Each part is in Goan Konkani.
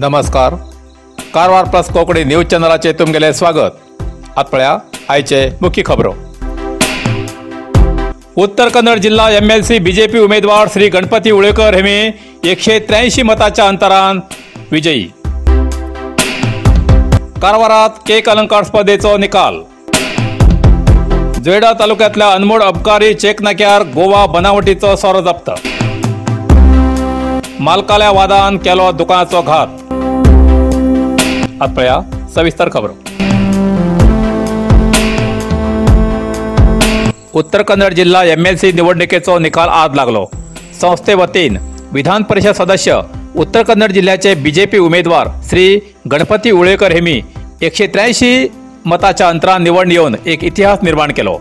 नमस्कार, कारवार प्लस कोंकणी न्यूज चॅनलाचे तुमगेले स्वागत. आत पळया आयचे मुख्य खबरो. उत्तर कन्नड जिल्हा MLC BJP उमेदवार श्री गणपती उळेकर हेमी 183 मताच्या अंतरान विजयी. कारवारात केक अलंकार स्पर्धेचो निकाल. जोयडा तालुक्यातल्या अनमोड अबकारी चेक नाक्यार गोवा बनावटीचो सोरो जप्त. मालकाल्या वादान केलो दुकानाचो घात. आत पळया सविस्तर खबर. उत्तर कन्नड जिल्हा MLC निवडणुकीचो निकाल आज लागलो. संस्थे वतीन विधान परिषद सदस्य उत्तर कन्नड जिल्ह्याचे बीजेपी उमेदवार श्री गणपती उळेकर हेमी 183 मताच्या अंतरान निवड येवन एक इतिहास निर्माण केलो.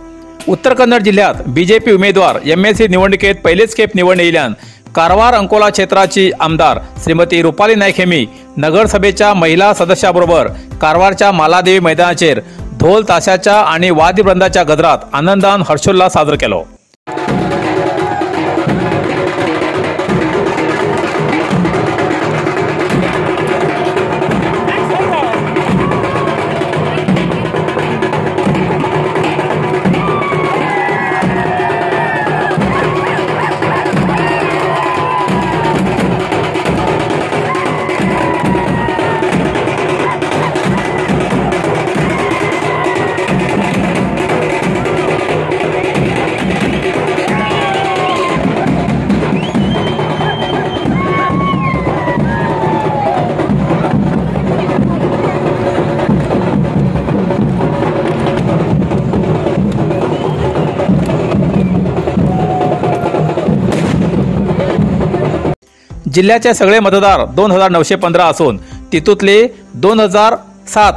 उत्तर कन्नड जिल्ह्यात बीजेपी उमेदवार MLC निवडणुकीत पहिलेच खेप निवड येयल्यान कारवार अंकोला क्षेत्राची आमदार श्रीमती रुपाली नायक हेमी नगरसभेच्या महिला सदस्याबरोबर कारवारच्या मालादेवी मैदानाचेर ढोल ताशाच्या आणि वाद्यवृंदाच्या गजरात आनंदान हर्षोल्हास साजरो केलो. जिल्ह्याचे सगळे मतदार 2915 असून तितूतले 2007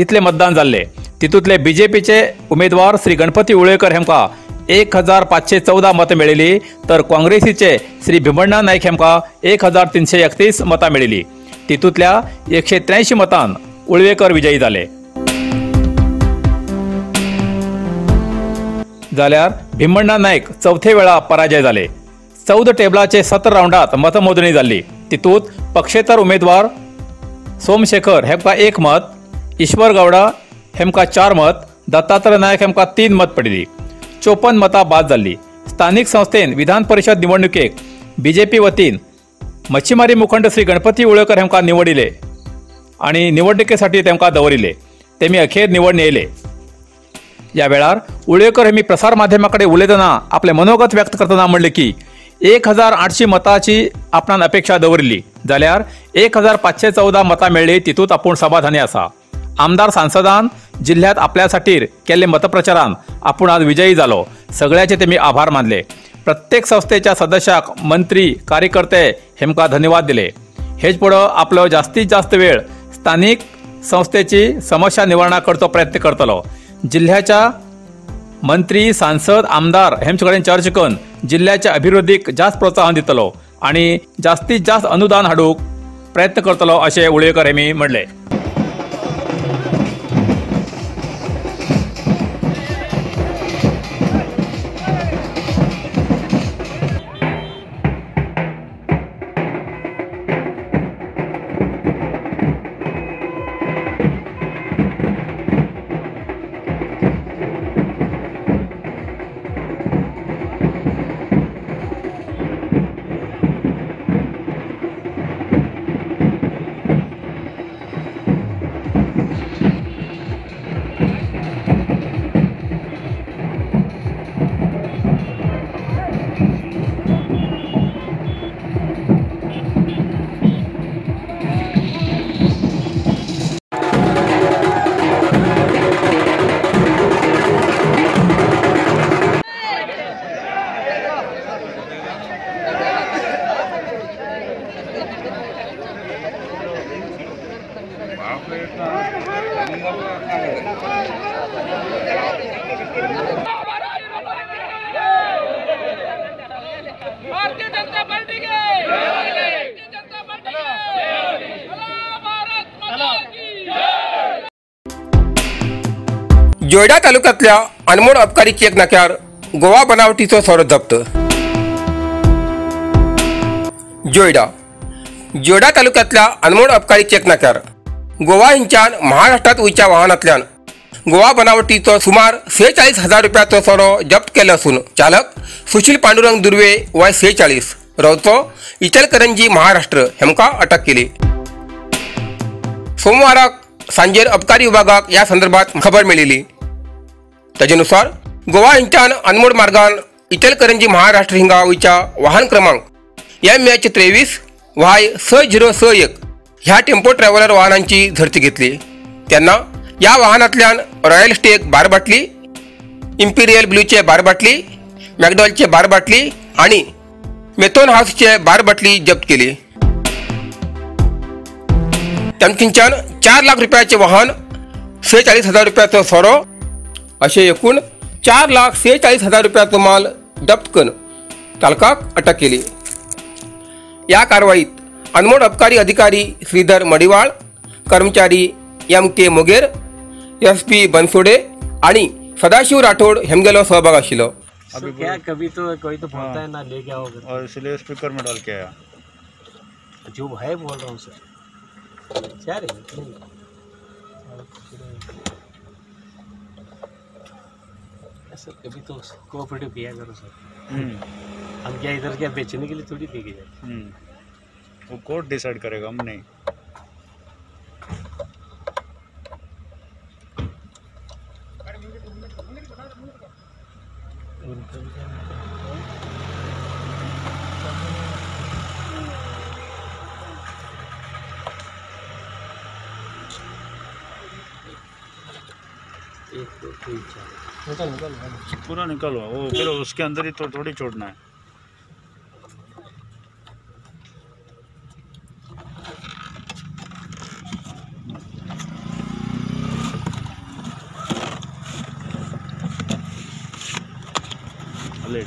इतले मतदान जाल्ले. तितूतले बीजेपीचे उमेदवार श्री गणपती उळेकर हेमका 1514 मतां मेळिल्ली, तर काँग्रेसीचे श्री भीमण्णा नायक हेमका 1331 मतां मेळिल्ली. तितूतल्या 183 मतान उळवेकर विजयी जाले. जाल्यार भीमण्णा नायक चवथे वेळा पराजय जाले. 14 टेबलाचे 17 राऊंडात मतमोजणी जाल्ली. तितूत पक्षेतर उमेदवार सोमशेखर हेमका 1 मत, ईश्वर गौडा हेमका 4 मत, दत्तात्रय नायक हेमका 3 मत पडिल्ली. 54 मतां बाद जाल्ली. स्थानिक संस्थेन विधान परिषद निवडणुकेक बीजेपी वतीन मच्छीमारी मुखंड श्री गणपती उळेकर हेमका निवडिले आणि निवडणुकेसाठी तेमका दवरिले. तेमी अखेर निवड येयले. या वेळार उळेकर हेमी प्रसार माध्यमाकडे उलयतना आपले मनोगत व्यक्त करतना म्हणले की 1800 मताची आपणान अपेक्षा दवरिल्ली, जाल्यार 1514 मतां मेळ्ळी, तितूंत आपूण समाधानी आसा. आमदार सांसदान जिल्ह्यात आपल्यासाठी केल्ले मतप्रचारान आपूण आज विजयी जालो. सगळ्याचे तेमी आभार मानले. प्रत्येक संस्थेच्या सदस्याक, मंत्री, कार्यकर्ते हेमका धन्यवाद दिले. हेच पुढं आपलो जास्तीत जास्त वेळ स्थानिक संस्थेची समस्या निवारणा करचो प्रयत्न करतलो. जिल्ह्याच्या मंत्री, सांसद, आमदार हेमचे कडेन चर्चा करून जिल्ह्याच्या अभिवृद्धीक जास्त प्रोत्साहन दितलो आणि जास्तीत जास्त अनुदान हाडूंक प्रयत्न करतलो अशें उळेकर हेमी म्हणलें. भारतीय जनता पार्टी के जनता पार्टी के भारत माता की जय. जोयडा तालुक्यातल्या अनमोड अबकारी चेक नाक्यार गोवा बनावटीचो सोरो जप्त. जोयडा जोडा तालुक्यांतल्या अनमोड अबकारी चेक नाक्यार गोवा हिंच्यान महाराष्ट्रात वयच्या वाहनांतल्यान गोवा बनावटीचो सुमार 46,000 रुपयाचो सोरो जप्त केलो असून चालक सुशील पांडुरंग दुर्वे वय 46 रावचो इचलकरंजी महाराष्ट्र हेमका अटक केली। सोमवाराक सांजेर अबकारी विभागाक ह्या संदर्भात खबर मेळिल्ली। ताजेनुसार गोवा हिंच्यान अनमोड मार्गान इचलकरंजी महाराष्ट्र हिंगा वयच्या वाहन क्रमांक MH 23 Y 6061 ह्या टेम्पो ट्रॅव्हलर वाहनांची झडती घेतली। त्यांना या वाहनांतल्यान रॉयल स्टेक 12 बाटली, इम्पिरियल ब्लूचे 12 बाटली, मॅकडॉलचे 12 बाटली आणि मेथोन हाऊसचे 12 बाटली जप्त केली। तांच्यान 4 लाख रुपयाचे वाहन, 46,000 रुपयाचो सोरो असे एकूण 4,46,000 रुपयाचो माल जप्त करून चालकाक अटक केली। या कारवाईत अनमोड अबकारी अधिकारी श्रीधर मडिवाळ, कर्मचारी M K Moger, SP Bansode आणि सदाशिव राठोड हेमगेलो सहभाग आशिल्लो। अभी क्या कभी तो कोई तो बोलता है ना लेके आओ और इसलिए स्पीकर में डाल के आया जो है बोल रहा हूँ सर। क्या रे सर, कभी तो कोऑपरेटिव किया करो सर। हम क्या इधर क्या बेचने के लिए थोड़ी लेके जाए, वो कोर्ट डिसाइड करेगा, हम नहीं। एक दो तीन चार निकाल निकाल पूरा निकालो, वो फिर उसके अंदर ही तो थोड़ी छोड़ना है। लेट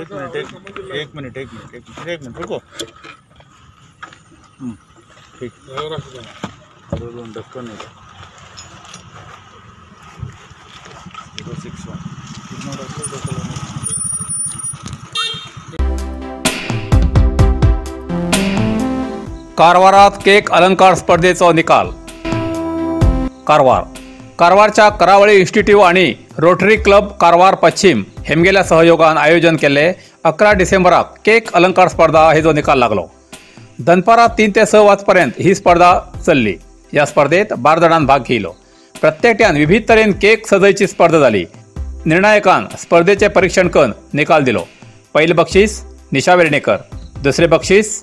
एक मिनट एक मिनट एक मिनट एक मिनट रुको। ठीक ढक्कन 061 कितना ढक्कन। कारवारात केक अलंकार स्पर्धेचो निकाल। कारवार कारवारच्या करावळी इन्स्टिट्यूट आणि रोटरी क्लब कारवार पश्चिम हेमगेल्या सहयोगान आयोजन केल्ले 11 डिसेंबराक केक अलंकार स्पर्धा हेजो निकाल लागलो। दनपारा 3 ते 6 वाजपर्यंत ही स्पर्धा चल्ली। या स्पर्धेत 12 जाणांनी भाग घेतलो। प्रत्येकट्यान विविध तरेन केक सजयची स्पर्धा जाली। निर्णायकान स्पर्धेचे परीक्षण करून निकाल दिलो। पहिले बक्षीस निशा वेर्णेकर, दुसरे बक्षीस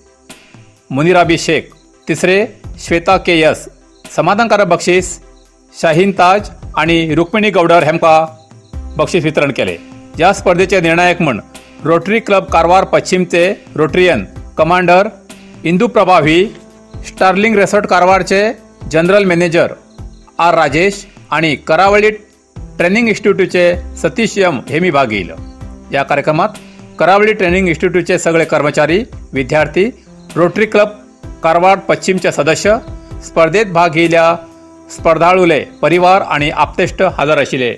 मुनिराबी शेख, तिसरे श्वेता के यस, समाधानकारक बक्षीस शाहीन ताज आणि रुक्मिणी गौडर हेमका बक्षीस वितरण केले। या स्पर्धेचे निर्णायक म्हण रोटरी क्लब कारवार पश्चिमचे Rotarian commander Indu Prabhavi, Starling resort कारवारचे general manager are Rajesh आणि करावळी ट्रेनिंग इन्स्टिट्यूटचे सतीश यम हेमी भाग घेतलो। या कार्यक्रमात करावळी ट्रेनिंग इन्स्टिट्यूटचे सगळे कर्मचारी, विद्यार्थी, रोटरी क्लब कारवार पश्चिमचे सदस्य, स्पर्धेत भाग घेतल्या स्पर्धाळूले परिवार आणि आप्तेष्ट हजर आशिल्ले।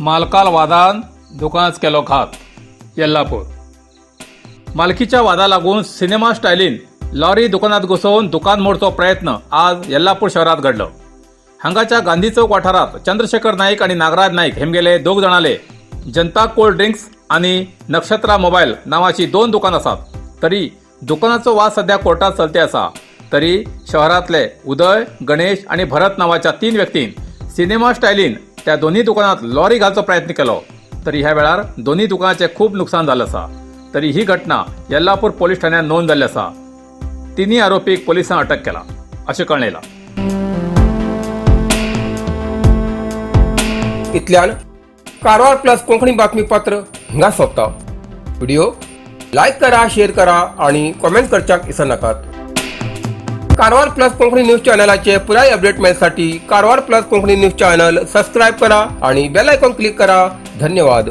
मालकाल वादान दुकानात केलो घात। येल्लापूर मालकीच्या वादा लागून सिनेमा स्टायलीन लॉरी दुकानात घुसोवन दुकान मोडचो प्रयत्न आज येल्लापूर शहरात घडलो। हांगाच्या गांधी चौक वाठारात चंद्रशेखर नाईक आणि नागराज नाईक हेमगेले दोग जाणाले जनता कोल्ड ड्रिंक्स आणि नक्षत्रा मोबाईल नावाची 2 दुकान आसात। तरी दुकानाचो वाद सध्या कोर्टात चलते आसा। तरी शहरातले उदय, गणेश आणि भरत नावाच्या 3 व्यक्तीन सिनेमा स्टायलीन त्या दोन्ही दुकानात लॉरी घालचो प्रयत्न केलो। तरी ह्या वेळार दोन्ही दुकानाचे खूप नुकसान झालं आसा। तरी ही घटना येल्लापूर पोलीस ठाण्यात नोंद जाल्ली आसा। 3 आरोपीक पोलिसांनी अटक केला अशें कळ्ळें। इतल्यान कारवार प्लस कोंकणी बातमीपत्र हिंगा सोंपता। व्हिडिओ लायक करा, शेअर करा आणि कॉमेंट करच्याक विसरनाकात। कारवार प्लस कोंकणी न्यूज चॅनलाचे पुराय update मेळसाठी Karwar plus Konkani news channel subscribe करा आणि बेल आयकॉन क्लिक करा. धन्यवाद.